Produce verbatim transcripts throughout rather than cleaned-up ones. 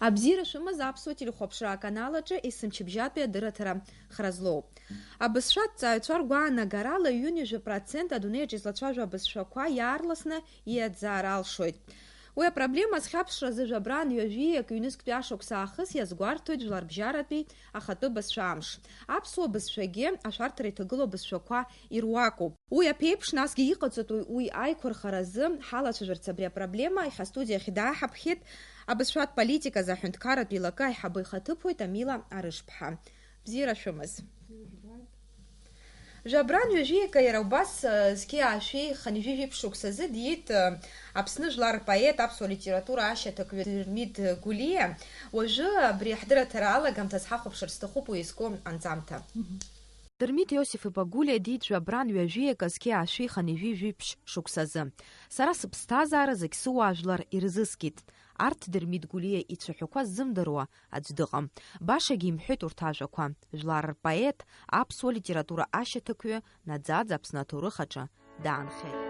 Абзиара шәымаз аԥсуа телехәаԥшра аканал аҿы есымчыбжьатәи адырраҭара хра злоуп. Абызшәа аҭҵааҩцәа ргәаанагарала, ҩынҩажәа процент адунеи аҿы излацәажәо абызшәақәа иаарласны иаӡар алшоит. Уи апроблема азхьаԥшразы жәабран ҩажәиак ҩнызқьтәи ашықәс аахыс иазгәарҭоит Жәларбжьаратәи ахатәы бызшәа амш. Аԥсуа бызшәагьы ашәарҭара иҭагылоу абызшәақәа ируакуп. Уи аԥеиԥш, насгьы иҟаҵатәуи уи аиқәырхаразы ҳалацәажәарц абри апроблема иахьа астудиа ахь дааҳаԥхьеит абызшәатә политиказы аҳәынҭқарратә еилакы аиҳабы ихаҭыԥуаҩ Тамила Арышԥҳа. Бзиара шәымаз. Жәабран ҩажәиака иара убас, э, зқьи аашәи хынҩажәи жәиԥшь шықәсазы диит, э, Аԥсны жәлар рпоет, аԥсуа литература ашьаҭақәҩы Дырмит Гәлиа. Уажәы абри ҳдырраҭара алагамҭаз ҳахәаԥшыр сҭахуп уи изку анҵамҭа. Дырмит Иосиф-иԥа Гәлиа диит жәабран ҩажәиака зқьи аашәи хынҩажәи жәиԥшь шықәсазы. Сара сыԥсҭазаара зегь сыуаажәлар ирзыскит. Арҭ Дырмит Гәлиа ицәаҳәақәа ззымдыруа аӡә дыҟам. Башагьы имҳәеит урҭ ажәақәа. Жәлар рпоет, аԥсуа литература ашьаҭақәҩы наӡаӡа Аԥсны аҭоурых аҿы даанхеит.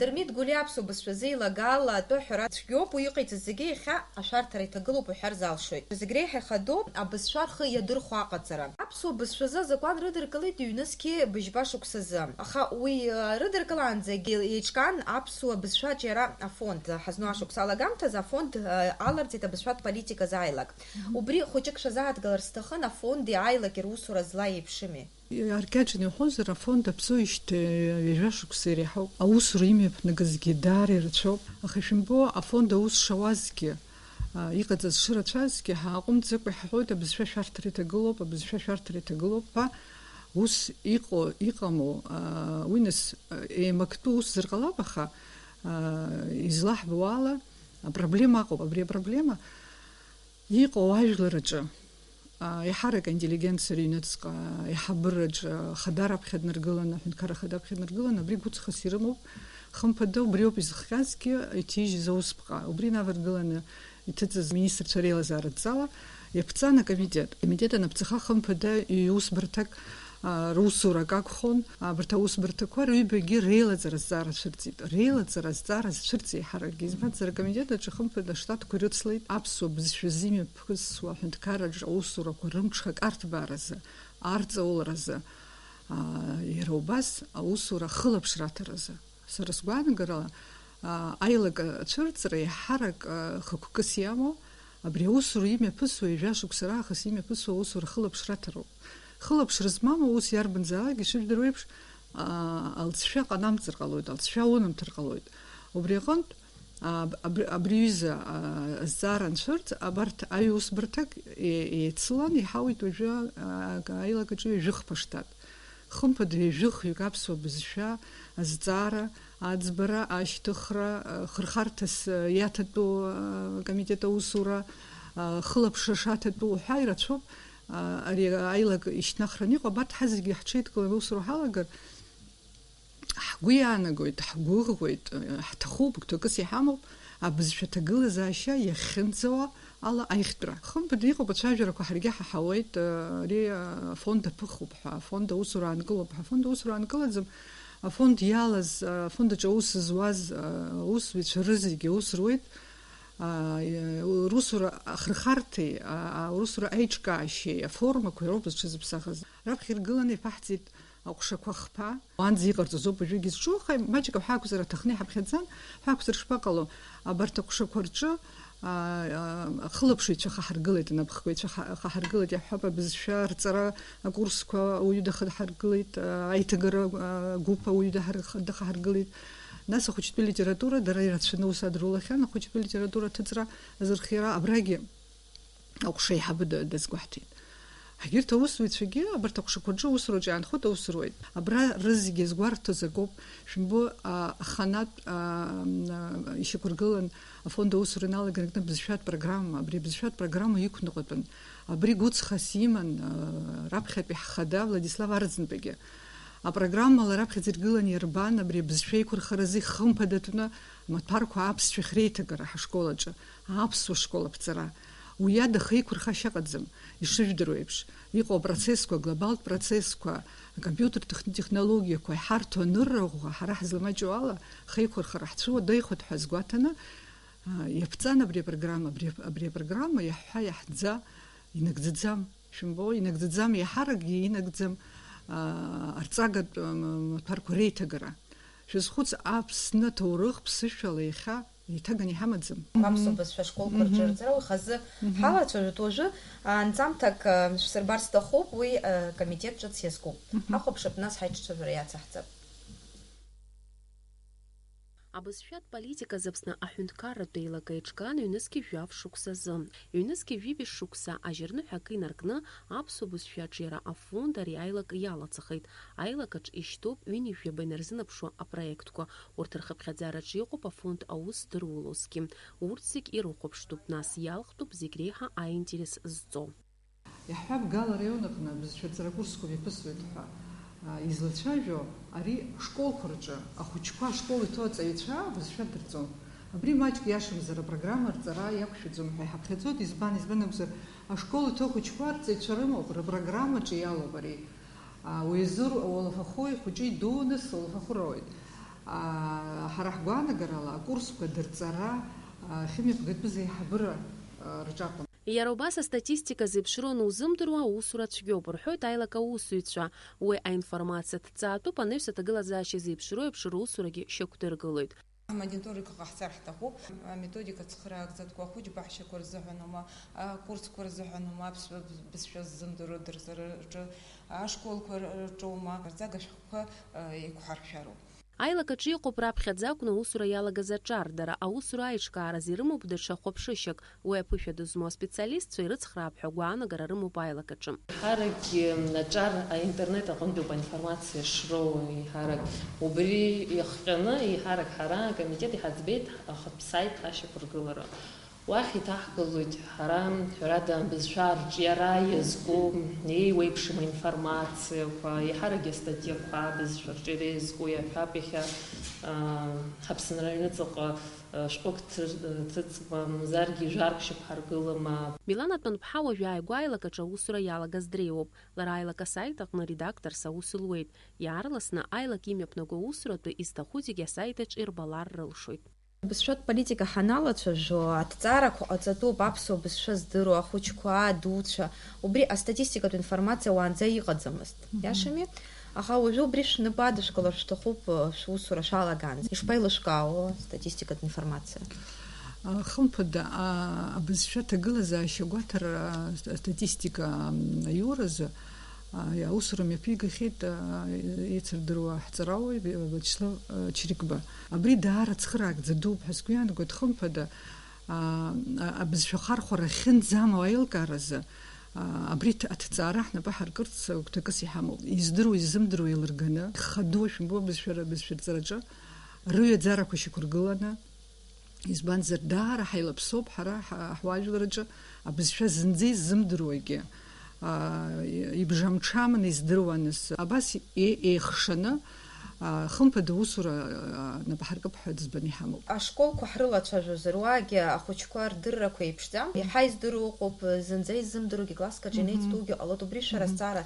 Дырмит Гәлиа аԥсуа бызшәазы илагала атәы аҳәара цәгьоуп, уи иҟаиҵаз зегьы иахьа ашәарҭара иҭагылоуп уҳәар залшоит. Зегь реиҳа ихадоу абызшәа рхы иадырхәо аҟаҵара. Аԥсуа бызшәазы азакәан рыдыркылеит ҩнызқьи быжьба шықәсазы. Аха уи, э, рыдыркылаанӡагьы еиҿкаан аԥсуа бызшәа аҿиара афонд. Ҳазну ашықәс алагамҭазы афонд, э, аларҵеит абызшәатә политиказы аилак. Мгм. Убри хәыҷык шәазааҭгылар сҭахын, афонди аилаки русура злаеиԥшыми? Иаркьаҿны иҳәозар, афонд аԥсуеижьҭеи ҩажәа шықәса иреиҳауп. Аусура имҩаԥнагазгьы даара ирацәоуп. Аха ишәымбо, афонд аус шауазгьы, а, иҟаҵаз шырацәазгьы ҳааҟәымҵӡакәа иҳаҳәоит, абызшәа шәарҭара иҭагылоуп, абызшәа шәарҭара иҭагылоуп ҳәа. Ус иҟоу, иҟаму, а, уи нас, а, еимактәы усзар ҟалап, аха, а, излаҳбо ала, апроблема ыҟоуп. Абри апроблема иҟоу ажәлар аҿы, а, еиҳарак аинтеллигенциа рыҩныҵҟа, аиҳабыраҿы, ахада раԥхьа днаргыланы, аҳәынҭқарра ахада раԥхьа днаргыланы, абри гәыҵхас ирымоуп. Хымԥада, убриоуп изыхҟьазгьы, иҭижьыз аусԥҟа. Убри инаваргыланы иҭыҵыз министрцәа реилазааратә зала иаԥҵан акомитет. Акомитет анапҵаха, хымԥада, иусбарҭак, а, русурак акәхон. Абарҭ аусбарҭақәа рыҩбагьы реилаҵара азҵаара цәырҵит. Реилаҵара азҵаара зцәырҵ еиҳаракгьы. Избанзар, акомитет аҿы, хымԥада, аштатқәа ирыцлеит аԥсуа бызшәа азы имҩаԥысуа аҳәынҭқарраҿы аусурақәа рымҽхак арҭбааразы, арҵауларазы, а, иара убас аусура ахылаԥшра аҭаразы. Сара сгәаанагарала, а, аилак ацәырҵра еиҳарак, а, хықәкыс иамоу, абри аусура имҩаԥысуа, ҩажәа шықәса раахыс имҩаԥысуа аусура ахылаԥшра аҭароуп. Хылаԥшра змам аус иарбанзаалак, ишыжәдыруа еиԥш, а, алҵшәа ҟанамҵар ҟалоит, алҵшәа унамҭар ҟалоит. Убри аҟынтә, а, аб-, абри, абри аҩыза, а, азҵаара анцәырҵ, абарҭ аҩ-усбарҭак е-, еицылан, иҳауеит уажәы, а, аилак аҿы ҩажәи хԥа штат. Хымԥада, ҩажәи хҩык аԥсуа бызшәа азҵаара, аӡбара, ашьҭыхра, а, хырхарҭас, а, иаҭатәу, а, акомитет аусура, а, хылаԥшра шаҭатәу уҳәа ирацәоуп. А, ари аилак ишьҭнахраны иҟоу, абарҭ ҳазегьы ҳҽеидкыланы аусура ҳалагар, ҳгәы иаанагоит, ҳгәыӷуеит, ҳҭахуп, гәҭакыс иҳамоуп, абызшәа аҭагылазаашьа иахьынӡауа ала аихтәра. Хымԥада, иҟоуп ацәажәарақәа, ҳаргьы ҳаҳауеит, ари афонд аԥыхуп ҳәа, афонд аусура аанкылоуп ҳәа. Афонд аусура аанкылаӡам, афонд иалаз, афонд аҿы аус зуаз аусзуҩцәа рызегьы аус руеит, русура ахырхарҭеи, аусура аиҿкаашьеи аформақәеи роуп зҽызыԥсахыз. Раԥхьа иргыланы иԥаҳҵеит аҟәшақәа хԥа. Уанӡа иҟарҵоз ауп уажәыгьы зҿу, аха маҷк аҳәаақәҵара аҭахны иҳаԥхьаӡан, аҳәаақәҵара шԥаҟало? Абарҭ аҟәшақәа рҿы, а, а, ахылаԥшыҩцәа хаҳаргылеит, анапхгаҩцәа ха-, хаҳаргылеит, иаҳҳәап, абызшәа рҵара акурсқәа ауаҩы дахаҳаргылеит, а, аиҭагара, а, гәыԥ ауаҩы дахар-, дахаҳаргылеит. Нас ахәыҷтәы литература, дара ирацәаны аус адырулахьан, ахәыҷтәы литература аҭыҵра азырхиара абрагьы аҟәша еиҳабы да-, дазгәаҳҭеит. Егьырҭ аусзуҩцәагьы абарҭ аҟәшақәа рҿы аусураҿы иаанхоит, аус руеит. Абра рызегьы згәарҭоз акоуп, шәымбо, а, аханатә, а, м, а, ишьақәыргылан афонд аусура иналаган акны бызшәатә программа, абри абызшәатә программа иқәныҟәатәын. Абри гәыҵхас иман, а, раԥхьатәи ҳхада Владислав Арӡынбагьы. Апрограммала раԥхьаӡа иргылан иарбан абри абызшәа еиқәырхаразы ихымԥадатәны амаҭәарқәа аԥсшәахь реиҭагара ҳашкол аҿы, аԥсуа школ аԥҵара. Уи ада хеиқәырхашьа ыҟаӡам, ишыжәдыруа еиԥш, иҟоу апроцессқәа, аглобалтә процессқәа, акомпиутертә техн-, технологиақәа иҳарҭо анырра ӷәӷәа ҳара ҳзымаҷу ала, хеиқәырхара ҳцәыуадаҩхоит ҳәа азгәаҭаны, а, иаԥҵан абри апрограмма, абри, абри апрограмма иаҳҳәа иаҳӡа, инагӡаӡам, шәымбо, инагӡаӡам, еиҳаракгьы инагӡам, а, арҵагатә, а, м-, маҭәарқәа реиҭагара. Шәазхәыц, Аԥсны аҭоурых ԥсышәала иахьа еиҭаганы иҳамаӡам. Аԥсуа бызшәа школқәа рҿы Мгм. рҵара уи хазы Мгм. ҳалацәажәоит. Уажәы, а, анҵамҭак, а, шәсырбар сҭахуп, уи, а, комитет ҿыц иазкуп. Мгм. Ҳахәаԥшып, нас ҳаиҿцәажәара иацаҳҵап. Абызшәатә политика азы Аԥсны аҳәынҭқарратә еилак еиҿкаан ҩнызқьи жәаф шықәсазы. Ҩнызқьи жәибжь шықәса ажьырныҳәа акы инаркны, аԥсуа бызшәа аҿиара афонд ари аилак иалацахеит. Аилакаҿ ишьҭоуп ҩынҩажәаба инарзынаԥшуа апроектқәа. Урҭ рхыԥхьаӡараҿы иҟоуп афонд аус здыруа улусгьы. Урҭ зегь ирыхәаԥштәуп, нас иалхтәуп зегь реиҳа аинтерес зҵоу. Иаҳҳәап, Гала араион аҟны абызшәа аҵара акурсқәа мҩаԥысуеит ҳәа, а, излацәажәо, ари ашколқәа рҿы ахәыҷқәа ашкол иҭоу аҵаҩцәа абызшәа дырҵон. Абри маҷк иашамзар, апрограмма рҵара иақәшәаӡом ҳәа иҳаԥхьаӡоит. Избан, избан акәзар, ашкол иҭоу ахәыҷқәа рҵаҩцәа рымоуп, рыпрограммаҿы иалоуп ари. А, уи азы уалафахои, хәыҷи дууны сылафахәы роуеит. А, ҳара ҳгәаанагарала, акурсқәа дырҵара, а, химиатә гатәы заиҳабыра, а, рҿакәын. Иара убас астатистика зеиԥшроу анузымдыруа, аусура цәгьоуп, рҳәоит аилак аусзуҩцәа. Уи аинформациа ҭҵаатәуп, анаҩс аҭагылазаашьа зеиԥшроу еиԥш русурагьы шьақәдыргылоит. Амониторинг ҟаҳҵар ҳҭахуп, аметодика цхыраагӡатәқәа ахәыҷ баҳчақәа рзыҳәанума, акурсқәа рзыҳәанума, аԥсуа бызшәа ззымдыруа дырҵараҿы, ашколқәа рҿоума, арҵага шәҟәқәа, э, еиқәҳаршәароуп. Аилак аҿы иҟоуп раԥхьаӡа акәны аусура иалагаз аҿар, дара аусура аиҿкааразы ирымоуп даҽа хәаԥшышьак, уи аԥышәа дызмоу аспециалистцәа ирыцхраап ҳәа гәаанагарак рымоуп аилак аҿы. Еиҳаракгьы аҿар аинтернет аҟынтәи ауп аинформациа шроу, еиҳарак убри иахҟьаны, еиҳарак ҳара акомитет иҳаӡбеит ахатә сайт ашьақәыргылара. Уахь иҭаҳгылоит ҳара, ҳәарада, абызшәа арҿиара иазку еиуеиԥшым аинформациақәа, еиҳаракгьы астатиақәа абызшәа арҿиара иазку, иаҳҳәап, иахьа, аа, ҳаԥсынра аҩныҵҟа, аа, шәҟәык ҭыр-, ҭыҵуа, мамзаргьы жәарк шьақәҳаргылама. Милана Тәанԥҳа уажә ааигәа аилак аҿы аусура иалагаз дреиуоуп. Лара аилак асайт аҟны редакторс аус луеит. Иаарласны аилак имҩаԥнаго аусуратәы изҭаху зегьы асайт аҿы ирбалар рылшоит. Абызшәатә политика ҳаналацәажәо, аҭҵаарақәа ҟаҵатәуп аԥсуа бызшәа здыруа ахәыҷқәа, адуцәа. Убри астатистикатә информациа уаанӡа иҟаӡамызт. Мгм. Иашами? Аха уажәы убри шәнапы адышәкылар шәҭахуп, шәусура шәалагаанӡа. Ишԥаилышәкаауа астатистикатә информациа? А, хымԥада, а, абызшәа ҭагылазаашьа гәаҭара, а, ст-, астатистика, м, аиуразы, а, аусура мҩаԥигахьеит, а, еицырдыруа ҳҵарауаҩ Ве-, Вячеслав, а, Чрикба. Абри даара цхыраагӡа дууп ҳәа сгәы иаанагоит, хымԥада, а, а, абызшәа ахархәара ахьынӡамоу аилкааразы, а, абри ҭ-, аҭҵаара ҳнапы ҳаркырц гәҭакыс иҳамоуп. Издыруа, изымдыруа еилырганы, хаду шәымбо абызшәа р-, абызшәа рҵараҿы рыҩаӡарақәа шьақәыргыланы, избанзар, даара ҳаилаԥсоуп ҳара ҳа-, ҳуаажәларраҿы абызшәа зынӡа иззымдыруагьы, аа, ибжамҽамны издыруаныс. Абас е-, еихшаны, аа, хымԥада усура, аа, нап ҳаркып ҳәа ӡбаны иҳамоуп. Ашколқәа ҳрылацәажәозар, уаагьы ахәыҷқәа рдыррақәа еиԥшӡам. Мгм. Иаҳа издыруа ыҟоуп, зынӡа иззымдыруагьы класск аҿы Мгм. инеицҭоугьы ҟалоит. Убри шәара Мгм. азҵаара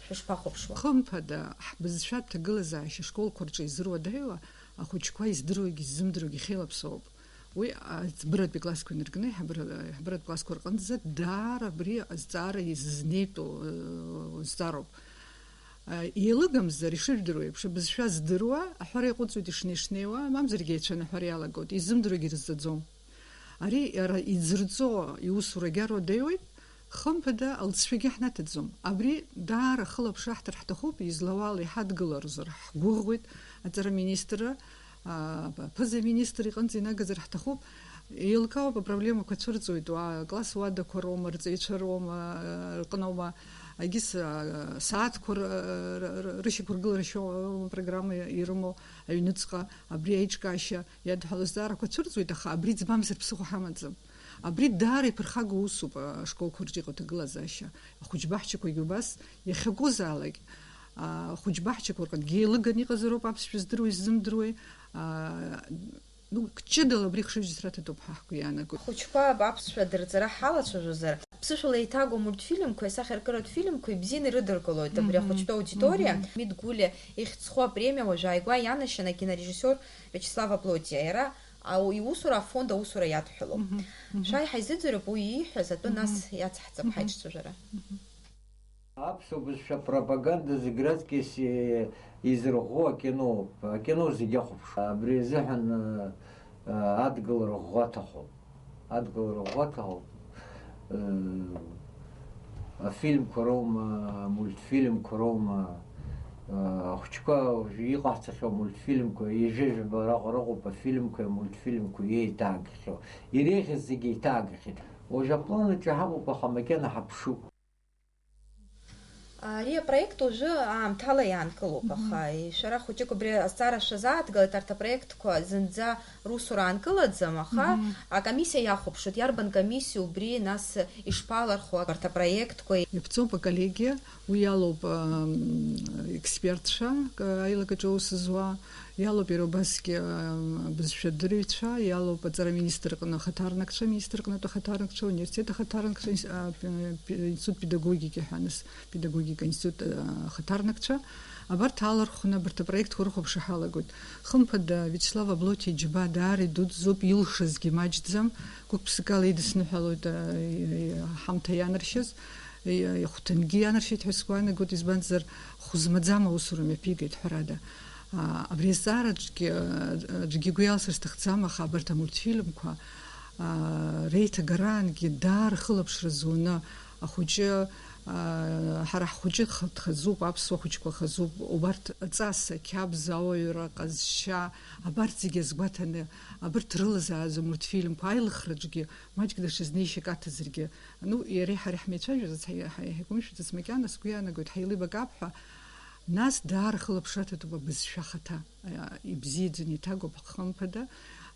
шәышԥахәаԥшуа? Хымԥада, ҳбызшәатә ҭагылазаашьа ашколқәа рҿы изыруадаҩуа, ахәыҷқәа издыруагьы иззымдыруагьы ихеилаԥсоуп. Уи аӡбыратәи классқәа инаркны, аиҳабыра-, аиҳабыратә классқәа рҟынӡа даара абри азҵаара изызнеитәу, э, зҵаароуп. Э, еилыгамзар, ишыжәдыруа еиԥш, абызшәа здыруа аҳәара иаҟәыҵуеит ишнеи-шнеиуа, мамзаргьы еицәаны аҳәара иалагоит, иззымдыруагьы ирызҵаӡом. Ари иара иӡырҵо иусура агьаруа даҩуеит, хымԥада алҵшәагьы ҳнаҭаӡом. Абри даара хылаԥшра ҳҭар ҳҭахуп, излауала иҳадгыларызар ҳгәыӷуеит, аҵара министрра, а, аԥыза-министр иҟынӡа инагазар ҳҭахуп. Еилкаауп апроблемақәа цәырҵуеит, уа, акласс уадақәа роума, рҵаҩцәа роума, рҟноума, Агьыс, а, сааҭқәа р-, р-, р-, рышьақәыргылара шьоуа программа ирымоу аҩныҵҟа абри аиҿкаашьа иадҳәалоу азҵаарақәа цәырҵуеит, аха абри ӡбамзар ԥсыхәа ҳамаӡам. Абри даара иԥырхагоу усуп, а, ашколқәа рҿы иҟоу аҭагылазаашьа. Ахәыҷбаҳчақәагьы убас иахьакәызаалак, а, ахәыҷбаҳчақәа рҟынгьы еилыганы иҟазароуп аԥсшәа здыруеи ззымдыруеи. А, ну, ҷыдала абри хшыҩзцра аҭатәуп ҳәа ҳгәы иаанагоит. Ахәыҷқәа аԥсшәа дырҵара ҳалацәажәозар, ԥсышәала еиҭагоу амультфильмқәеи асахьаркыратә фильмқәеи бзианы ирыдыркылоит абри Мгм. ахәыҷтәы аудиториа. Мгм. Мит Гәлиа ихьӡ зху апремиа уажә ааигәа ианашьан акинорежиссиор Виачеслав Аплотиа. Иара ау-, иусура афонд аусура иадҳәалоуп. Мгм. Мгм. Шәааи ҳаизыӡырҩып уи ииҳәаз атәы, Мгм. нас иацҳҵап Мгм. ҳаиҿцәажәара. Мгм. Аԥсуа бызшәа апропаганда зегь раҵкьыс, е, изырӷәӷәо акиноуп. Акино зегь ахәаԥшуеит. Абри азыҳәан, э, э, адгылара ӷәӷәа аҭахуп. Адгылара ӷәӷәа аҭахуп. Э, афильмқәа роума, амультфильмқәа роума, э, ахәыҷқәа уажәы иҟаҳҵахьоу амультфильмқәа, ҩажәа-жәаба раҟара ыҟоуп афильмқәеи амультфильмқәеи еиҭаагахьоу. Иреиӷьыз зегь еиҭаагахьеит. Уажә аплан аҿы ҳаҟоуп, аха макьана ҳаԥшуп. Ари апроект уажәы аамҭала иаанкылоуп, Мгм. аха шәара хәыҷык убри азҵаара шәазааҭгылеит, арҭ апроектқәа зынӡа русура аанкылаӡам, аха Мгм. акомиссиа иахәаԥшуеит, иарбан комиссиа убри нас ишԥалархо арҭ апроектқәа? Иаԥҵоуп аколлегиа, уи иалоуп, ам, експертцәа, к-, аилакаҿы аус зуа, иалоуп иара убасгьы, ам, абызшәа адырҩцәа, иалоуп аҵара министр аҟны ахаҭарнакцәа, министр аҟнытә ахаҭарнакцәа, университет ахаҭарнакцәа, инс-, а, п-, п-, институт педагогики ҳәа нас, педагогика институт, а, ахаҭарнакцәа. Абарҭ аалархәны абарҭ апроектқәа рыхәаԥшра ҳалагоит. Хымԥада, Виачеслав Аблоти иџьабаа даара идуӡӡоуп, илшазгьы маҷӡам, гәык-ԥсыкала идысныҳәалоит, а, и-, и-, ҳамҭа ианаршьаз, и-, ихәҭангьы ианаршьеит ҳәа сгәы иаанагоит, избанзар, хә змаӡам аусура мҩаԥигеит, ҳәарада. А, абри азҵаараҿгьы, а, аӡәгьы игәы иалсыр сҭахӡам, аха абарҭ амультфильмқәа, а, реиҭагараангьы даара хылаԥшра зуны ахәыҷы, а, ҳара ҳхәыҷы х-, дхазуп, аԥсуа хәыҷқәа хазуп, убарҭ аҵаса, қьабза, ауаҩра, ҟазшьа, абарҭ зегьы азгәаҭаны, абарҭ рылазааӡо амультфильмқәа аилыхраҿгьы маҷк даҽа знеишьак аҭазаргьы, ну, иареи ҳареи ҳмеицәажәаӡац, ҳаи-, ҳаи-, ҳаиқәымшәаӡац макьана, сгәы иаанагоит, ҳаилибакаап ҳәа. Нас даара хылаԥшра аҭатәуп абызшәа ахаҭа. А, ибзиаӡаны иҭагоуп, хымԥада,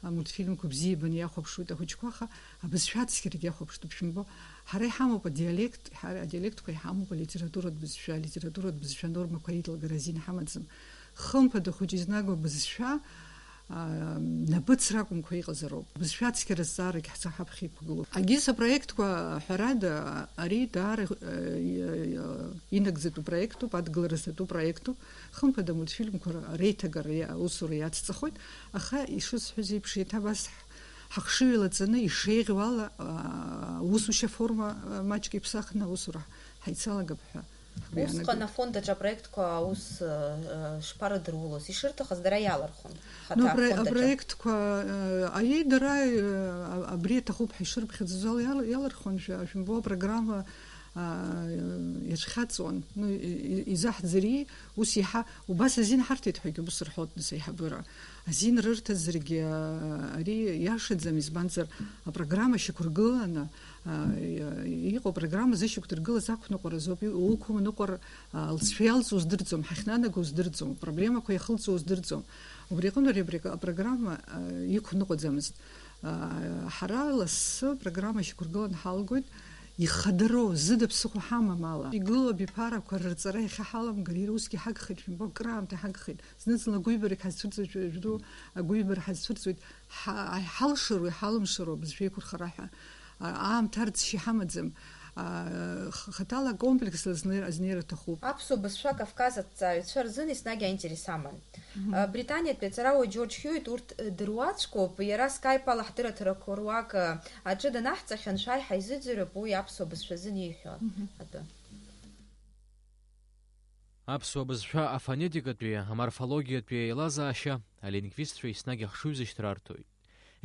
амультфильмқәа бзиа ибаны иахәаԥшуеит ахәыҷқәа, аха абызшәа ацқьарагьы иахәаԥштәуп, шәымбо. Ҳара иҳамоуп адиалект, ҳара адиалектқәа иҳамоуп алитературатә бызшәа, алитературатә бызшәа анормақәа аидылгара азин ҳамаӡам. Хымԥада, хәыҷы изнагоу абызшәа, а, напыцра акәымкәа иҟазароуп. Абызшәа ацқьара азҵаарагь ҳцо ҳаԥхьа иқәгылоуп. Агьыс апроектқәа, ҳәарада, ари даара, э, э, инагӡатәу проектуп, адгылара зҭатәу проектуп. Хымԥада, амультфильмқәа реиҭагара иа-, аусура иацҵахоит, аха, ишысҳәаз еиԥш, еиҭа абас ҳ-, ҳахшыҩ лаҵаны, ишеиӷьу ала, аа, аусушьа форма, аа, маҷк иԥсахны аусура ҳ-, ҳаицалагап ҳәа ҳгәы иаанагоит. Усҟан афонд аҿы апроектқәа аус, аа, шԥарыдырулоз? Ишырҭахыз дара иалырхуан. Ну, хаҭа апро-, афонд аҿы апроектқәа, аа, аиеи, дара, аа, абри аҭахуп ҳәа ишырԥхьаӡоз ала иал-, иалырхуан, шәа-, шәымбо, апрограмма, аа, иацәхьаҵуан. Ну, и-, и-, изаҳӡари, ус иаҳа, убас азин ҳарҭеит ҳәагьы ус рҳәоит, нас, аиҳабыра. Азин рырҭазаргьы, аа, ари иашаӡам, избанзар, апрограмма шьақәыргыланы, аа, и-, иҟоу апрограмма зышьақәдыргылаз ақәныҟәаразоуп, и-, уқәымныҟәар, аа, лҵшәа иалҵуа уздырӡом, ҳахьнанаго уздырӡом, апроблемақәа иахылҵуа уздырӡом. Убри аҟынтә ари абри апрограмма, аа, иқәныҟәаӡамызт. Аа, ҳара лассы апрограмма шьақәыргыланы ҳалагоит, ихадароу, зыда ԥсыхәа ҳамам ала. Игылоу абиԥарақәа рырҵара иахьа ҳаламгар, иара усгьы ҳагхеит, шәымбо, акыраамҭа ҳагхеит. Зны-зынла агәыҩбарагь ҳазцәырҵуеит, жәа-, жәдоу агәыҩбара ҳазцәырҵуеит. Ҳа-, ҳалшароу, иҳалымшароу абызшәа еиқәырхара ҳәа. А-, аамҭа арӡшьа иҳамаӡам. А, х-, хаҭала акомплексла азнеир-, азнеира аҭахуп. Аԥсуа бызшәа Кавказ аҭҵааҩцәа рзын еснагь аинтерес аман. Мгм. А, Британиатәи аҵарауаҩ Џьорџ Хьюит урҭ, э, дыруаӡәкуп, иара Skype ала ҳдырраҭарақәа руак, э, аҿы данаҳҵахьан, шәааи ҳаизыӡырҩып уи аԥсуа бызшәа азын ииҳәо Мгм. атәы. Аԥсуа бызшәа афонетикатәи, аморфологиатәи аилазаашьа алингвистцәа еснагь ахшыҩзышьҭра арҭоит.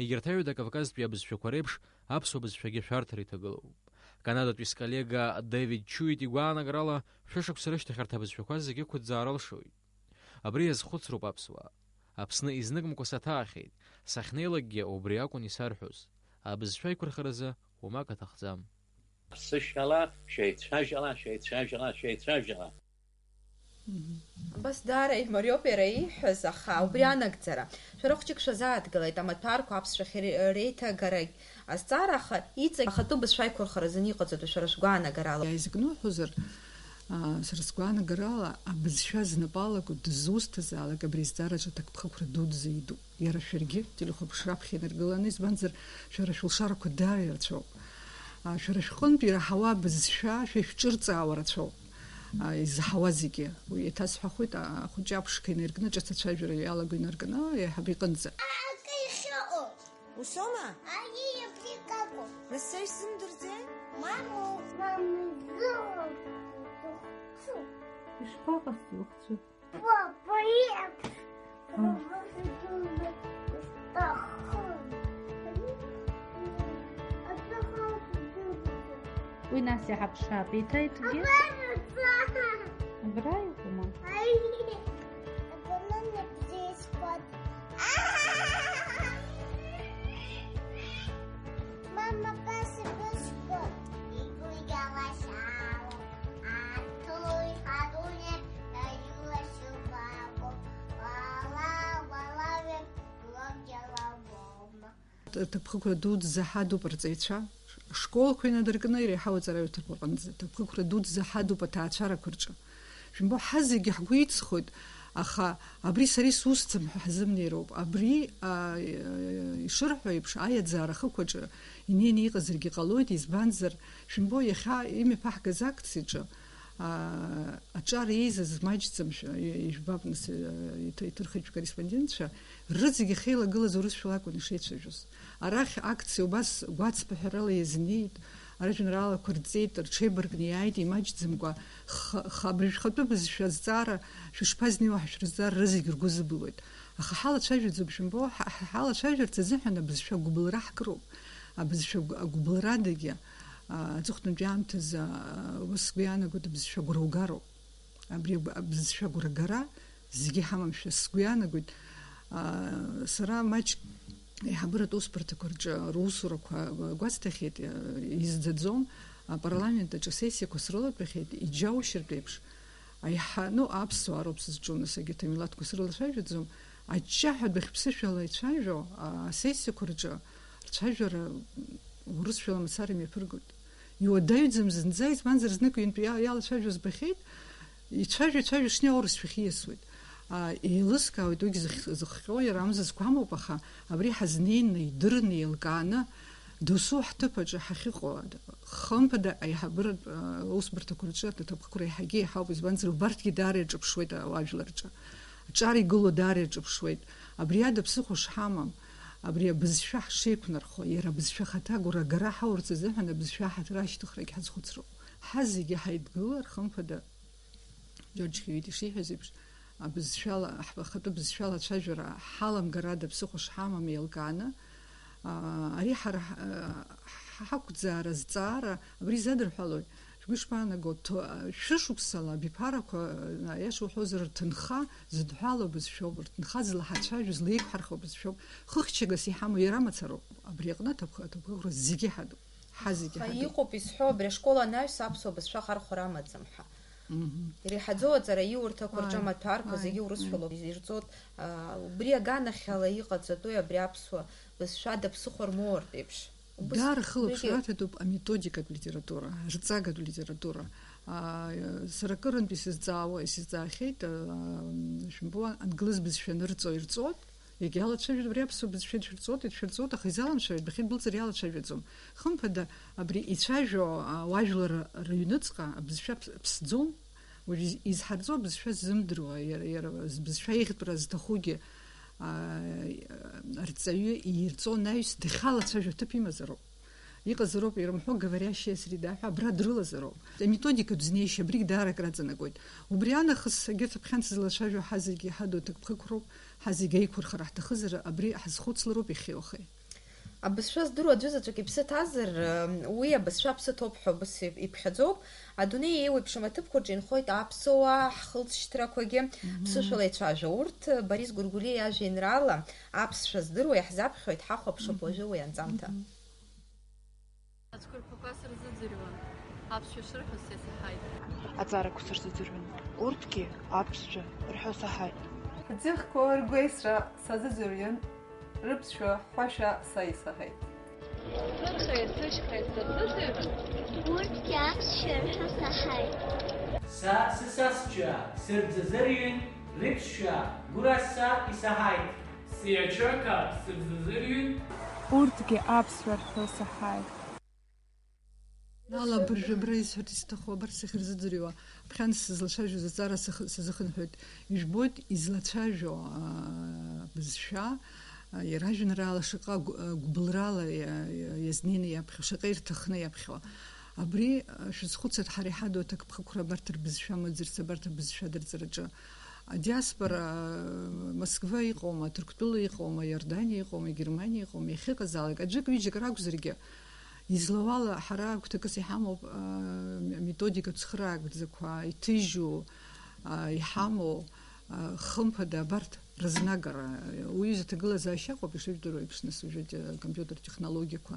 Егьырҭ аҩада Кавказтәи абызшәақәа реиԥш аԥсуа бызшәагьы шәарҭара иҭагылоуп. Канадатәи сколлега Дэвид Чуит игәаанагарала, шәышықәса рышьҭахь арҭ абызшәақәа зегьы ықәӡаара алшоит. Абри иазхәыцроуп аԥсуаа. Аԥсны изныкымкәа саҭаахьеит, сахьнеилакгьы убри акәын исарҳәоз, абызшәа аиқәырхаразы уамак аҭахӡам. Ԥсышәала, шәеицәажәала, шәеицәажәала, шәеицәажәала. Абас даара имариоуп иара ииҳәаз, аха убри анагӡара. Шәара хәҷык шәазааҭгылеит, амаҭәарқәа аԥсшәахь ре-, реиҭагарагь азҵаара, аха иҵегь ахатәы бызшәа аиқәырхара азын иҟаҵатәу шәара шәгәаанагарала. Иааизакны уҳәозар, аа, сара сгәаанагарала, абызшәа знапы алаку дызусҭазаалак абри азҵаараҿы аҭакԥхықәра дуӡӡа идуп. Иара шәаргьы телехәаԥшра аԥхьа инаргыланы, избанзар, шәара шәылшарақәа даара ирацәоуп. Аа, шәара шәҟынтә ираҳауа абызшәа шәа ишәҿырҵаауа рацәоуп. Аа, изаҳауа зегьы. Уи еиҭасҳәахоит, а-, ахәыҷы аԥшқа инаиркны, ҿыц ацәажәара иалаго инаркны, еиҳаб иҟынӡа. Акы иахьыҟоу. Усоума? Аиеи, абри какәу? Нас са исзымдырӡеи? Мамоу, мамоу, зыҟоу. Ишԥаҟасҵеи ухцәы? Папа, я. Уи нас иҳаԥшаап, еиҭа иҭгьы. Абра иҟоума? Мама, пасы быску. Игу ялашала. Атой хадуне таюла шубаку. Вала, вала век логела вома. Ҭыԥхықәра дуӡӡа ҳадуп арҵаҩцәа. Школқәа инадыркны иреиҳау аҵараҩ ҭырқәа рҟынӡа. Ҭыԥхықәра дуӡӡа ҳадуп аҭаацәарақәа рҿы. Шәымбо, ҳазегьы ҳгәы иҵхоит, аха абри сара исусӡам ҳәа ҳзымнеироуп. Абри, а, ишырҳәо еиԥш, аиаӡаара ахықәаҿы инеины иҟазаргьы ҟалоит, избанзар, шәымбо, иахьа имҩаԥаҳгаз акциаҿы, аа, аҿар еизаз маҷӡамшәа, ижәбап, нас, иҭ-, иҭырхит шәкорреспондентцәа, рызегьы ахьеилагылаз урысшәала акәын ишеицәажәоз. Арахь акциа убас гәацԥыҳәарала иазнеит, ажәеинраалақәа рҵеит, рҽеибаркны иааит, имаҷӡамкәа, х-, х-, абыржәхатәы бызшәа азҵаара шәышԥазнеиуа ҳәа шәрызҵаар, рызегь ргәы зыбылуеит. Аха ҳалацәажәаӡом, шәымбо, ҳа-, ҳа-, ҳалацәажәарц азыҳәан абызшәа агәыбылра ҳкыроуп. Абызшәа агә-, агәыбылрадагьы, аа, аҵыхәтәантәи аамҭазы, аа, ус сгәы иаанагоит, абызшәа агәра угароуп. Абри агә-, абызшәа агәрагара зегьы ҳамамшәа сгәы иаанагоит. Аа, сара маҷк аиҳабыратә усбарҭақәа рҿы русурақәа гәасҭахьеит, изӡаӡом, апарламент аҿы асессиақәа срылатәахьеит, иџьаушьартә еиԥш, аиҳа-, ну, аԥсуаа роуп сызҿу, нас, егьырҭ амилаҭқәа срылацәажәаӡом, аҷҷаҳәа адәахьԥсышәала ицәажәо асессиақәа рҿы рцәажәара урысшәала мацара имҩаԥыргоит. Иуадаҩӡам зынӡа, избанзар, знык ҩынтә иа-, иалацәажәо збахьеит, ицәажәо, ицәажәо шнеи аурысшәахь ииасуеит. А, еилыскаауеит уигь зыхь-, зыхҟьо, иара амза зқәамоуп, аха абри ҳазнеины, идырны, еилкааны, досу ҳҭыԥ аҿы ҳахьыҟоу, хымԥада аиҳабыратә, а, усбарҭақәа рҿы аҭыԥхықәра еиҳагьы еиҳауп, избанзар, убарҭгьы даара ирҿаԥшуеит ауаажәлар рҿы. Аҿар игылоу даара ирҿаԥшуеит. Абри ада ԥсыхәа шҳамам, абри абызшәа ҳшеиқәнархо, иара абызшәа ахаҭа агәра агара ҳаурц азыҳәан абызшәа аҳаҭыр ашьҭыхрагь ҳазхәыцроуп. Ҳазегьы ҳаидгылар, хымԥада, Џьорџь Хьиуит ишиҳәаз еиԥш, абызшәала, ҳб-, ахатәы бызшәала ацәажәара ҳаламгарада ԥсыхәа шҳамам еилкааны, аа, ари ҳара ҳ-, ҳақәӡаара, зҵаара абри задырҳәалоит. Шәгәы ишԥаанаго, ҭо-, шәышықәсала абиԥарақәа, аиаша уҳәозар, рҭынха зыдҳәалоу бызшәоуп, рҭынха злаҳацәажәо, злеиқәҳархо бызшәоуп. Хыхьчагас иҳамоу иара мацароуп. Абри аҟны аҭыԥх-, аҭыԥхықәра зегьы ҳадуп. Ҳа зегьы Аха ҳадуп. Иҟоуп изҳәо, абри ашкол анаҩс аԥсуа бызшәа ахархәара амаӡам ҳәа. Мгм. Иреиҳаӡоу аҵара иурҭақәа рҿы Ааи, амаҭәарқәа ааи, зегьы урысшәала ааи. Ирҵоит, аа, убри аганахьала иҟаҵатәуи абри аԥсуа бызшәа ада ԥсыхәа рмоуртә еиԥш. Убыс Даара хылаԥшра уигьы аҭатәуп аметодикатә литература, рҵагатә литература. Аа, сара акырынтә исызҵаауа, исызҵаахьеит, аа, шәымбо, англыз бызшәа анырҵо ирҵоит, егьа алацәажәоит, абри аԥсуа бызшәа идшәырҵоит, идшәырҵоит, аха изаламцәажәоит, бахьеидбылҵыр иалацәажәаӡом. Хымԥада, абри ицәажәо, аа, уажәлар рыҩныҵҟа абызшәа ԥс-, ԥсӡом. Уажә из-, изҳарҵо абызшәа ззымдыруа, иара, иара збызшәа еиӷьтәра зҭахугьы, аа, арҵаҩы иирҵо анаҩс дахьалацәажәо аҭыԥ имазароуп. Иҟазароуп, ирымҳәо говорящая среда ҳәа, абра дрылазароуп. Аметодикатә знеишьа абригь даара акраҵанакуеит. Убри анахыс, егьырҭ аԥхьан сызлацәажәо ҳазегьы иҳадоу аҭакԥхықәроуп, ҳазегьы аиқәырхара ҳҭахызар, абри ҳазхәыцлароуп иахьеи уахеи. Абызшәа здыруа аӡәы заҵәык иԥсы ҭазар, уи абызшәа аԥсы ҭоуп ҳәа убыс иԥхьаӡоуп. Адунеи еиуеиԥшым аҭыԥқәа рҿы инхоит аԥсуаа, ҳхылҵшьҭрақәагьы Мгм. ԥсышәала ицәажәо. Урҭ Борис Гәыргәлиа иажәеинраала аԥсшәа здыруа иаҳзаԥхьоит, ҳахәаԥшып Мгм. уажәы уи анҵамҭа. Мгм. Сырзыӡырҩуан, аԥсшәа шырҳәоз сеисаҳаит. Аҵарақәа сырзыӡырҩуан, урҭгьы аԥсшәа рҳәо саҳаит. Аӡыхьқәа ргәеисра сазыӡырҩын, рыԥсшәа ҳәашьа са исаҳаит. Сырхеи сышьхеи сырзыӡырҩуан. Урҭгьы аԥсшәа рҳәо саҳаит. Са сысасцәа сырзыӡырҩын, рыԥсшәа гәра са исаҳаит. Сиачока сырзыӡырҩын. Урҭгьы аԥсшәа рҳәо саҳаит. Ала абыржәы абра исҳәарц исҭаху абарҭ сахьырзыӡырҩуа, ԥхьан сызлацәажәоз аҵара сахы-, сазыхынҳәуеит. Ижәбоит, излацәажәо, аа, бызшәа, аа, иара ажәеинраала шаҟа гә-, аа, гәыбылрала иа-, иа-, иазнеины иаԥхьо, шаҟа ирҭахны иаԥхьо. Абри, аа, шәазхәыцыртә, ҳара иҳадоу аҭакԥхықәра абарҭ рбызшәа мыӡырц, абарҭ рбызшәа дырҵараҿы. Адиаспора, аа, Москва иҟоума, Ҭырқәтәыла иҟоума, Иорданиа иҟоума, Германиа иҟоума, иахьыҟазаалак, аӡәык-ҩыџьак ракәзаргьы, излауала, ҳара гәҭакыс иҳамоуп, аа, методика цхыраагӡақәа иҭыжьу, аа, иҳамоу, аа, хымԥада, абарҭ рызнагара. Уҩыза ҭагылазаашьа ыҟоуп, ишыжәдыруа еиԥш, нас уажәы, аа, компиутер технологиақәа,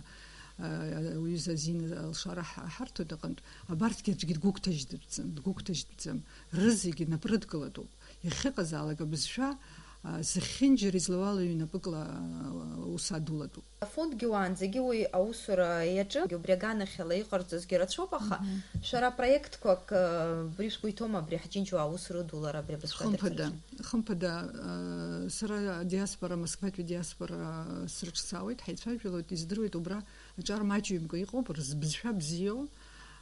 аа, уҩыза азин алшара ҳ-, ҳарҭоит аҟынтә, абарҭгьы аӡәгьы дгәыгәҭажьтәӡам, дгәыгәҭажьтәӡам. Рызегьы напрыдкылатәуп. Иахьыҟазаалак абызшәа, аа, зехьынџьара излауала ҩнапыкла, аа, аус адулатәуп. Афондгьы уаанӡагьы уи аусура иаҿын, убри аганахьала иҟарҵозгьы рацәоуп, аха шәара проектқәак, э, убри шәгәы иҭоума абри ҳџьынџьуаа аус рыдулара абри абызшәа Хымԥада, дырҵараҿы? Хымԥада, э, сара адиаспора, Москватәи диаспора срыҿцаауеит, ҳаицәажәалоит, издыруеит, убра аҿар маҷҩымкәа иҟоуп, рыз-, бызшәа бзиоу,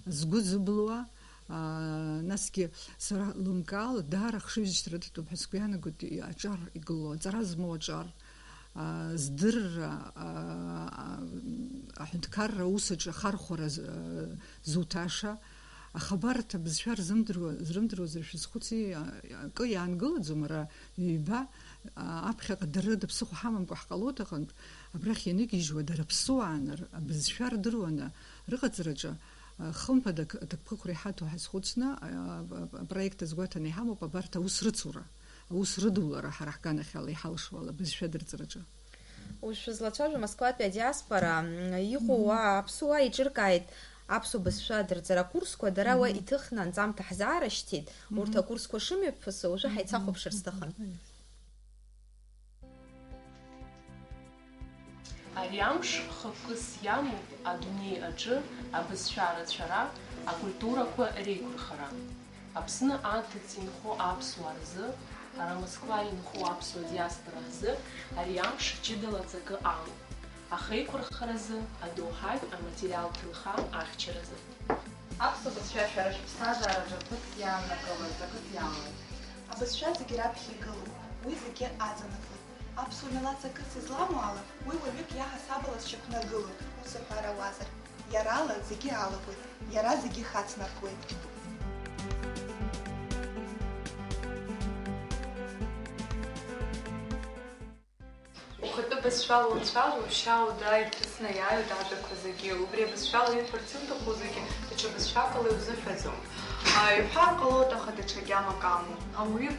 згәы зыблуа, аа, насгьы сара лымкаала даара ахшыҩзышьҭра дыҭатәуп ҳәа сгәы иаанагоит, аҿар игылоу, аҵара змоу аҿар, аа, здырра, аа, аҳәынҭқарра аус аҿы ахархәара з-, зуҭаша, ахабарҭа бызшәа рзымдыруа, зрымдыруазар шәазхәыци, а, акы иаангылаӡом, ара ҩба, а, аԥхьаҟа дара рыда ԥсыхәа ҳамамкәа ҳҟалоит аҟынтә, абрахь ианыгьежьуа дара ԥсуааныр, абызшәа рдыруаны рыҟаҵараҿы, а, хымԥада, аҭакԥхықәра иҳаҭо ҳазхәыцны, а, а, апроект азгәаҭаны иҳамоуп абарҭ аус рыцура, аус рыдулара ҳара ҳганахьала иҳалшо ала, абызшәа дырҵараҿы. Уажә шәызлацәажәо Москватәи адиаспора, м, иҟоу уа аԥсуаа еиҿыркааит аԥсуа бызшәа адырҵара акурсқәа, дара уа иҭыхны анҵамҭа ҳзаарышьҭит, урҭ акурсқәа шымҩаԥысуа уажәы ҳаицахәаԥшыр сҭахын. Ари амш хықәкыс иамоуп адунеи аҿы абызшәа рацәара, акультурақәа реиқәырхара. Аԥсны аҭыҵ инхо аԥсуаа рзы, ҳара Москва инхо аԥсуа диаспора ҳзы ари амш ҷыдала ҵакы амоуп. Ахеиқәырхаразы адоуҳатә аматериалтә ҭынха ахьчаразы. Аԥсуа бызшәа шәара шәыԥсҭазаараҿы ҭыԥк иааннакылоит, ҵакык иамоуп. Абызшәа зегьы раԥхьа игылоуп, уи зегьы аҵанакуеит. Аԥсуа милаҭ ҵакыс изламоу ала, уи уаҩык иаҳасабала зшьақәнаргылоит, ус уҳәар ауазар. Иарала зегьы алагоит, иара зегьы ихацнаркуеит. Ухатәы бызшәала уцәажәо, шьа удаа ирҭысны иааиуеит ажәақәа зегьы. Убри абызшәала иуҳәарц иуҭаху зегьы даҽа бызшәакала иузыҳәаӡом. Иҳәар ҟалоит, аха даҽа гьамак амоуп. Ауаҩы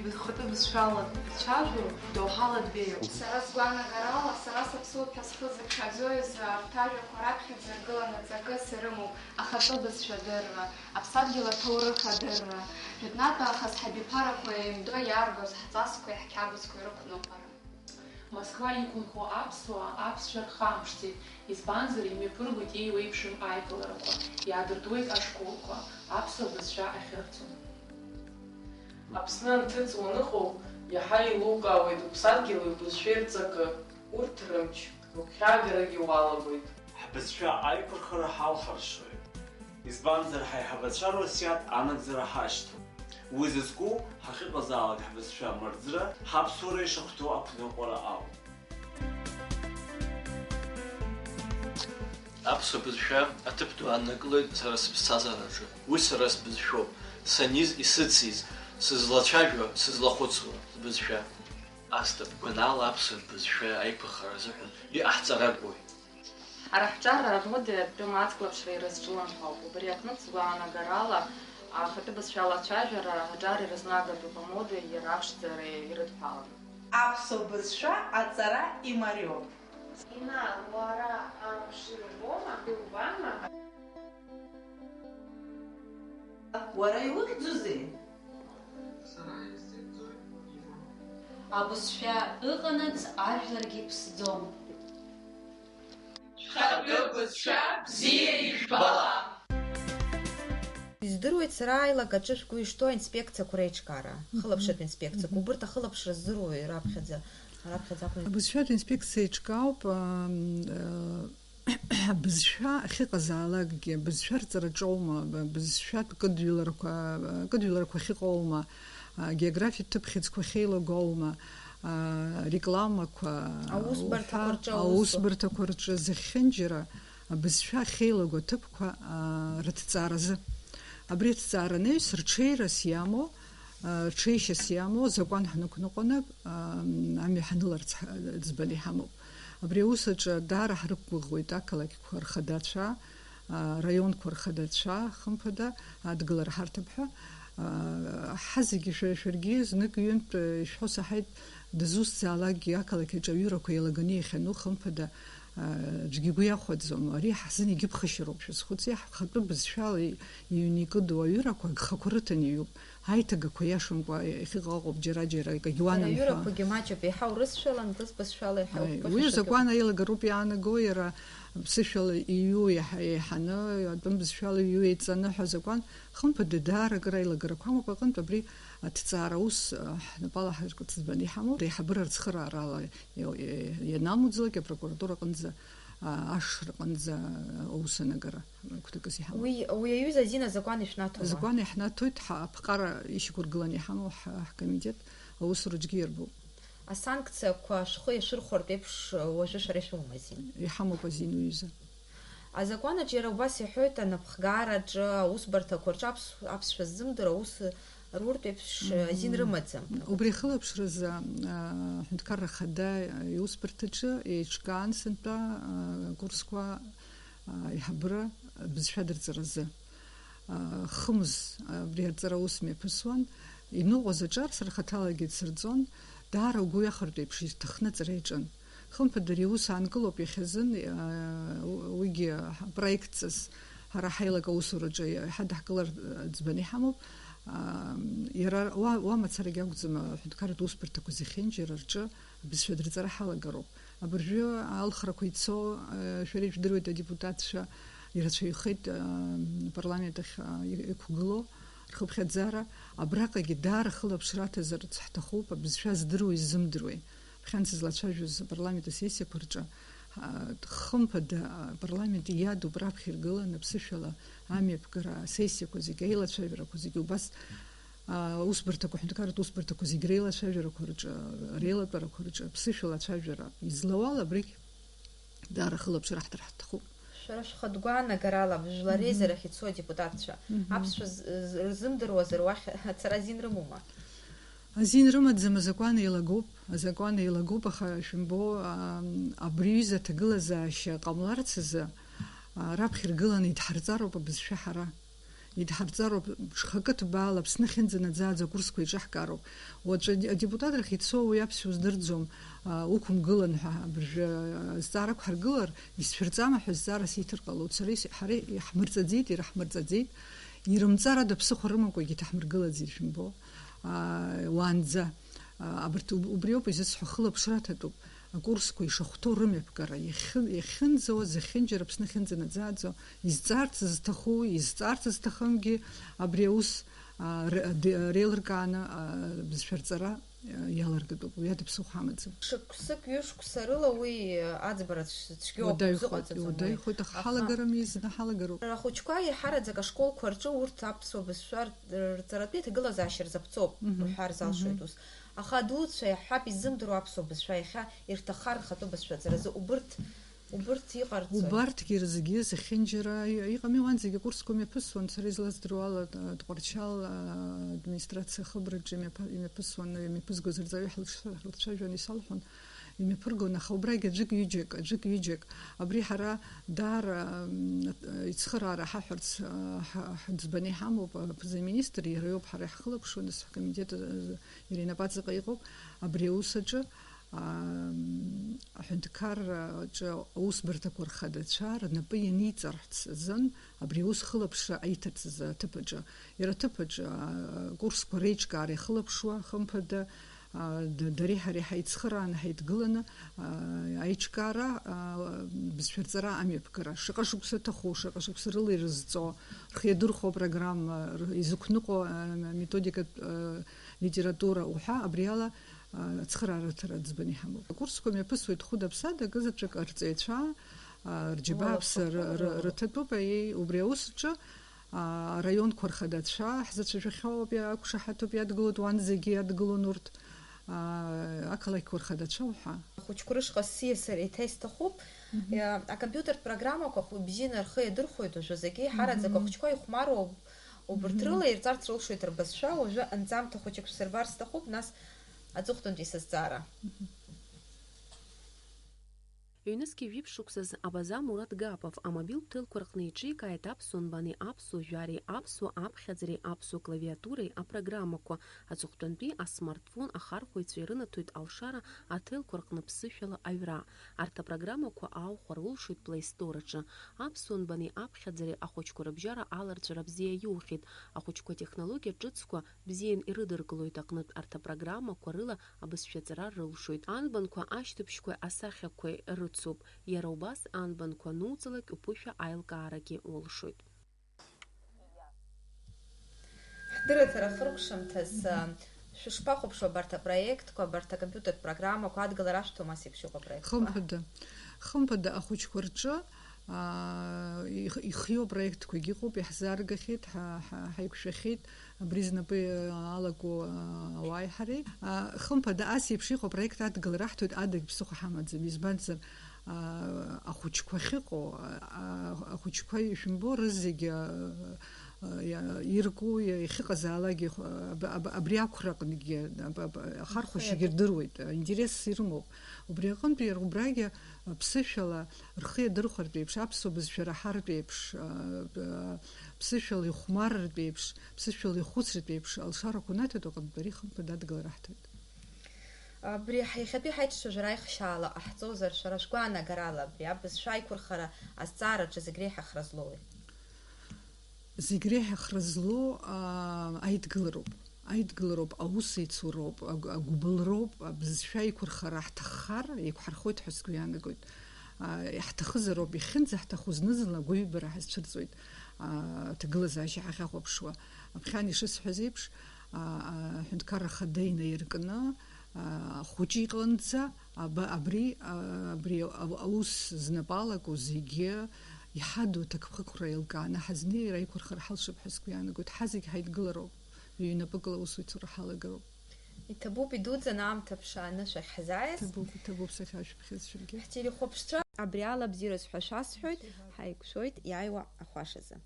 ихатәы бызшәала дцәажәо, доуҳала дбеиоуп. Сара сгәаанагарала, сара саԥсуоуп ҳәа схы зыԥхьаӡо изы арҭ ажәақәа раԥхьаӡа иргыланы ҵакыс ирымоуп ахатәы бызшәа адырра, аԥсадгьыл аҭоурых адырра, жәытәнатә аахыс ҳабиԥарақәа еимдо иааргоз ҳҵасқәеи ҳқьабзқәеи рықәныҟәара. Москва иқәынхо аԥсуаа аԥсшәа рхамԥшӡеит, избанзар, имҩаԥыргоит еиуеиԥшым аиԥыларақәа, иаадыртуеит ашколқәа аԥсуа бызшәа ахьырҵо. Аԥсны анҭыҵ уаныҟоу, иаҳа еилукаауеит уԥсадгьыли убызшәеи рҵакы, урҭ рымч, рыгәхьаагарагьы уалагоит. Ҳбызшәа аиқәырхара ҳалхаршоит. Избанзар, ҳаиҳабацәа руасиаҭ анагӡара ҳашьҭоуп. Уи зызку, ҳахьыҟазаалак ҳбызшәа мырӡра, ҳаԥсуара ишахәҭоу ақәныҟәара ауп. Аԥсуа бызшәа аҭыԥ ду ааннакылоит сара сыԥсҭазаараҿы. Уи сара сбызшәоуп, саниз, исыциз, сызлацәажәо, сызлахәыцуа сбызшәа. Асҭап гәанала аԥсуа бызшәа аиқәырхара азыҳәан иҟаҳҵар акәуеит. Ҳара ҳҿар армода атәым аҵклаԥшра ирызҿлымҳауп. Убри аҟнытә, сгәаанагарала, ахатәы бызшәала ацәажәара аҿар ирызнагатәуп амода иара аԥшӡара ирыдҳәаланы. Аԥсуа бызшәа аҵара имариоуп. Инал, уара амш иубома, иубама? Уара иухьӡузеи? Абызшәа ыҟанаҵ ажәларгьы ԥсӡом. Шәхатәы бызшәа бзиа ижәбала! Издыруеит сара аилак аҿы шәгәы ишҭоу аинспекциақәа реиҿкаара, хылаԥшратә инспекциақәа, убырҭ ахылаԥшра здыруеи раԥхьаӡа, раԥхьаӡа акәын? Абызшәатә инспекциа еиҿкаауп, ам, э, абызшәа ахьыҟазаалакгьы, абызшәа рҵараҿоума, б-, бызшәатә кыдҩыларақәа, э, кыдҩыларақәа ахьыҟоума, а, географиатә ҭыԥхьыӡқәа ахьеилагоума, а, рекламақәа, Аусбарҭақәа уҳәа, рҿы аусу. Аусбарҭақәа рҿы зехьынџьара абызшәа ахьеилаго аҭыԥқәа, а, рыҭҵааразы. Абри аҭҵаара анаҩс рҽеирас иамоу, а, рҽеишьас иамоу азакәан ҳнықәныҟәаны, а, амҩа ҳаныларц ҳа-, ӡбаны иҳамоуп. Абри аус аҿы даара ҳрықәгәыӷуеит ақалақьқәа рхадацәа, а, раионқәа рхадацәа, хымԥада, адгылара ҳарҭап ҳәа. А, ҳа зегьы шәа-, шәаргьы знык-ҩынтә, э, ишәҳәо саҳаит, дызусҭзаалакгьы ақалақь аҿы аҩырақәа еилаганы иахьану, хымԥада, а, аӡәгьы игәы иахәаӡом. Ари ҳзын егьыԥхашьароуп, шәазхәыци, ҳхатәы бызшәала и-, иҩны икыду аҩырақәа агхақәа рыҭаны иҩуп. Аиҭагақәа иашамкәа иахьыҟоу ыҟоуп, џьара-џьара акагьы Дара уанамҳәа. Аҩырақәагьы маҷуп, еиҳа урысшәала, анкыс бызшәала иаҳа Аи, уи уԥышәашьа азакәан аилагароуп иаанаго, иара ԥсышәала иҩу иаҳа-, еиҳаны, атәым бызшәала иҩу еиҵаны ҳәа азакәан, хымԥада, даара акыр аилагарақәа амоуп, аҟынтә абри аҭҵаара аус, а, ҳнапала ҳаркыцызбаны иҳамоуп, аиҳабыра рцхыраарала иа-, иа-, ианамуӡалак, апрокуратура аҟынӡа, а, ашшра аҟынӡа аус анагара. Гәҭакыс иҳамоуп. Уи, уи аҩыза азин азакәан ишәнаҭома? Азакәан иаҳнаҭоит, ҳа-, аԥҟара ишьақәыргыланы иҳамоу ҳа-, ҳкомитет аусураҿгьы иарбоуп. Асанкциақәа шәхы иашәырхәартә еиԥш, уажәы шәара ишәымоума азин? Иҳамоуп азин уи аҩыза. Азакәанаҿ иара убас иҳәоит, анапхгаараҿы, аусбарҭақәа рҿы аԥс-, аԥсшәа ззымдыруа аус руртә еиԥш, мгм, азин рымаӡам. Убри ахылаԥшразы, а, аҳәынҭқарра ахада иусбарҭаҿы еиҿкаан сынтәа, а, акурсқәа, а, аиҳабыра абызшәа дырҵаразы. А, хымз абри арҵара аус мҩаԥысуан, иныҟәоз аҿар сара хаҭалагьы дсырҵон, даара угәы иахәартә еиԥш ирҭахны аҵара иаҿын. Хымԥада, ари аус аанкылоуп иахьазын, а, у-, уигьы ҳа-, проектҵас ҳара ҳаилак аусураҿы иҳадаҳкылар, а, ӡбаны иҳамоуп. А, иара уа-, уа мацарагьы акәӡам, аҳәынҭқарратә усбарҭақәа зехьынџьара рҿы абызшәа дырҵара ҳалагароуп. Абыржәы алхрақәа ицо, а, шәара ижәдыруеит, адепутатцәа ирацәаҩхеит, а, апарламент ахь, а, и-, иқәгылоу рхыԥхьаӡара. Абраҟагьы даара хылаԥшра аҭазарц ҳҭахуп, абызшәа здыруеи ззымдыруеи. Ԥхьан сызлацәажәоз апарламент асессиақәа рҿы, а, хымԥада, апарламент иадуп раԥхьа иргыланы аԥсышәала амҩаԥгара асессиақәа зегьы, аилацәажәарақәа зегьы убас, а, усбарҭақәа, аҳәынҭқарратә усбарҭақәа зегьы реилацәажәарақәа рҿы, реилатәарақәа рҿы аԥсышәала ацәажәара излауала абригь даара хылаԥшра ҳҭар ҳҭахуп. Шәара шәхатә гәаанагарала, жәлар, мгм, реизарахь ицо адепутатцәа, мгм, аԥсшәа з-, з-, рзымдыруазар уахь ацара азин рымоума? Азин рымаӡам, азакәан еилагоуп, азакәан еилагоуп, аха шәымбо, а, абри аҩыза аҭагылазаашьа ҟамларц азы, а, раԥхьа иргыланы идҳарҵароуп абызшәа ҳара. Идҳарҵароуп, ҽхакы ҭбаала Аԥсны ахьынӡанаӡааӡо акурсқәа еиҿаҳкаароуп. Уаҵәы ади-, адепутатрахь ицо уи аԥсшәа уздырӡом, а, уқәымгылан ҳәа абыржәы, а, зҵаарак ҳаргылар, исцәырҵама ҳәа зҵаара сиҭар ҟалоит. Сара ис-, ҳара иаҳмырҵаӡеит, ираҳмырҵаӡеит. Ирымҵар ада ԥсыхәа рымамкәагьы иҭаҳмыргылаӡеит, шәымбо. А, уаанӡа, а, абарҭ уб-, убриоуп изысҳәо, хылаԥшра аҭатәуп. Акурсқәа ишахәҭоу рымҩаԥгара, иахьы-, иахьынӡауа, зехьынџьара Аԥсны ахьынӡанаӡааӡо, изҵаарц зҭаху, изҵаарц зҭахымгьы абри аус, а, ре-, ре-, реилыркааны, а, бызшәа рҵара, а, иалыргатәуп, уи ада ԥсыхәа амаӡам. Шықәсык, ҩышықәса рыла уи, а, аӡбара цә-, цәгьоуп, иуадаҩхоит, узыҟаҵаӡом уи. Иуадаҩхоит, аха, аха ҳалагарами, зны ҳалагароуп. Ахәыҷқәа иҳараӡак ашколқәа рҿы урҭ аԥсуа бызшәа р-, рҵаратәы иҭагылазаашьа рзаԥҵоуп, мгм, рҳәар залшоит, мгм, ус. Аха адуцәа иаҳҳәап, иззымдыруа аԥсуа бызшәа иахьа ирҭаххар рхатәы бызшәа аҵаразы убырҭ, убырҭ иҟарҵои? Убарҭгьы рзгьы зехьынџьара и-, иҟами, уан зегьы акурсқәа мҩаԥысуан, сара излаздыруа ала, а, Тҟәарчал, а, администрациа ахыбраҿы имҩаԥа-, имҩаԥысуан, имҩаԥызгоз рҵаҩы ҳлыцәа-, ҳлыцәажәон, исалҳәон, имҩаԥыргон, аха убрагь аӡәык-ҩыџьак, аӡәык-ҩыџьак. Абри ҳара даара, м, ицхыраара ҳаҳәарц, а, ҳа-, ҳӡбаны иҳамоуп, аԥыза-министр иара иоуп ҳара иаҳхылаԥшуа, нас ҳкомитет, а, Иара инапаҵаҟа иҟоуп абри аус аҿы, Аҳәынҭқарраҿы аусбарҭақәа рхадацәа рнапы ианиҵарц азын абри аус хылаԥшра аиҭарц азы аҭыԥ аҿы. Иара аҭыԥ аҿы акурсқәа реиҿкаара ихылаԥшуа, хымԥада, дареи ҳареи ҳаицхырааны ҳаидгыланы, аиҿкаара, бызшәа рҵара амҩаԥгара, шаҟа шықәса аҭаху, шаҟа шықәса рыла ирызҵо, рхы иадырхәо апрограмма, изықәныҟәо аметодикатә литература уҳәа, абриала ацхыраарҭара аӡбаны иҳамоуп. Акурсқәа мҩаԥысуеит хәыда-ԥсада акызаҵәык арҵаҩцәа, рџьабааԥса рыҭатәуп, аиеи, убри аус аҿы араионқәа рхадацәа ҳзацәажәахьоу ауп, иақәшаҳаҭуп, иадгылоит, уан зегьы иадгылон урҭ, ақалақьқәа рхадацәа уҳәа. Ахәыҷқәа рышҟа сиасыр еиҭа исҭахуп. Акомпиутертә программақәа хәы-, бзианы рхы иадырхәоит уажәы зегьы, ҳараӡак ахәыҷқәа ихәмаруа уб-, убырҭ рыла ирҵәарц рылшоит рбызшәа, уажәы анҵамҭа хәыҷык шәсырбар сҭахуп, нас аҵыхәтәантәи сызҵаара. Ҩнызқьи жәиԥшь шықәсазы Абаза Мурат Гапов амобилтә ҭелқәа рҟны иҿикааит аԥсуа нбани, аԥсуа жәари, аԥсуа аԥхьаӡареи, аԥсуа клавиатуреи апрограммақәа. Аҵыхәтәантәи асмартфон ахархәаҩцәа ирынаҭоит алшара аҭелқәа рҟны ԥсышәала аҩра. Арҭ апрограммақәа ааухәар улшоит Play Store аҿы. Аԥсуа нбани аԥхьаӡареи ахәыҷқәа рыбжьара аларҵәара бзиа иухьеит. Ахәыҷқәа атехнологиа ҿыцқәа бзиан ирыдыркылоит аҟнытә, арҭ апрограммақәа рыла абызшәаҵара рылшоит. Анбанқәа ашьҭыбжьқәеи асахьақәеи рыцуп. Иара убас анбанқәа ануҵалак уԥышәа аилкаарагьы улшоит. Ҳдырраҭара ахыркәшамҭаз, а, шәышԥахәаԥшуа абарҭ апроектқәа, абарҭ акомпиутертә программақәа, адгылара ашәҭома ас еиԥш иҟоу апроектқәа? Хымԥада. Хымԥада, ахәыҷқәа рҿы, аа, их-, ихиоу апроектқәагьы ыҟоуп, иаҳзааргахьеит, ҳа-, ҳа-, ҳаиқәшәахьеит, абри знапы алаку, аа, ауааи ҳареи. Аа, хымԥада, ас еиԥш иҟоу апроект адгылара аҳҭоит, адагь ԥсыхәа ҳамаӡам, избанзар, аа, ахәыҷқәа ахьыҟоу, аа, ахәыҷқәа ишәымбо, рызегьы, аа, иа-, ирку, иа-, иахьыҟазаалакгьы, аб-, аб-, абри ақәраҟнгьы, аб-, аб-, ахархәашьагьы рдыруеит, аинтерес ирымоуп. Убри аҟынтәи иара убрагьы, ԥсышәала рхы иадырхәартә еиԥш, аԥсуа бызшәа раҳартә еиԥш, аа, ԥсышәала ихәмарртә еиԥш, ԥсышәала ихәыцртә еиԥш алшарақәа анаҭоит аҟынтә, ари хымԥада адгылара ҳҭоит. Абри ҳа-, иахьатәи ҳаиҿцәажәара аихшьаала ҟаҳҵозар, шәара шәгәаанагарала абри абызшәа аиқәырхара азҵаараҿы зегь реиҳа хра злоуи? Зегь реиҳа хра злоу, аа, аидгылароуп. Аидгылароуп, аусеицуроуп, агә-, агәыбылроуп, абызшәа аиқәырхара ҳҭаххар, еиқәҳархоит ҳәа сгәы иаанагоит. Аа, иаҳҭахызароуп, иахьынӡаҳҭаху зны-зынла агәыҩбара ҳазцәырҵуеит, аа, аҭагылазаашьа ҳахьахәаԥшуа. Аԥхьан ишысҳәаз еиԥш, аа, аҳәынҭқарра ахада инаиркны, аа, ахәыҷы иҟынӡа, аба-, абри, аа, абри ау-, аус знапы алаку зегьы иҳаду аҭакԥхықәра еилкааны ҳазнеир, аиқәырхара ҳалшап ҳәа сгәы иаанагоит. Ҳазегь ҳаидгылароуп, ҩнапыкла аусуцәа ҳалагароуп. Иҭабуп, идуӡӡан аамҭа ԥшааны шәахь ҳзааиз. Иҭабуп, иҭабуп сахьашәыԥхьаз шәаргьы. Ҳтелехәаԥшцәа, абри ала бзиараз ҳәа шәасҳәоит, ҳаиқәшәоит иааиуа ахәашазы.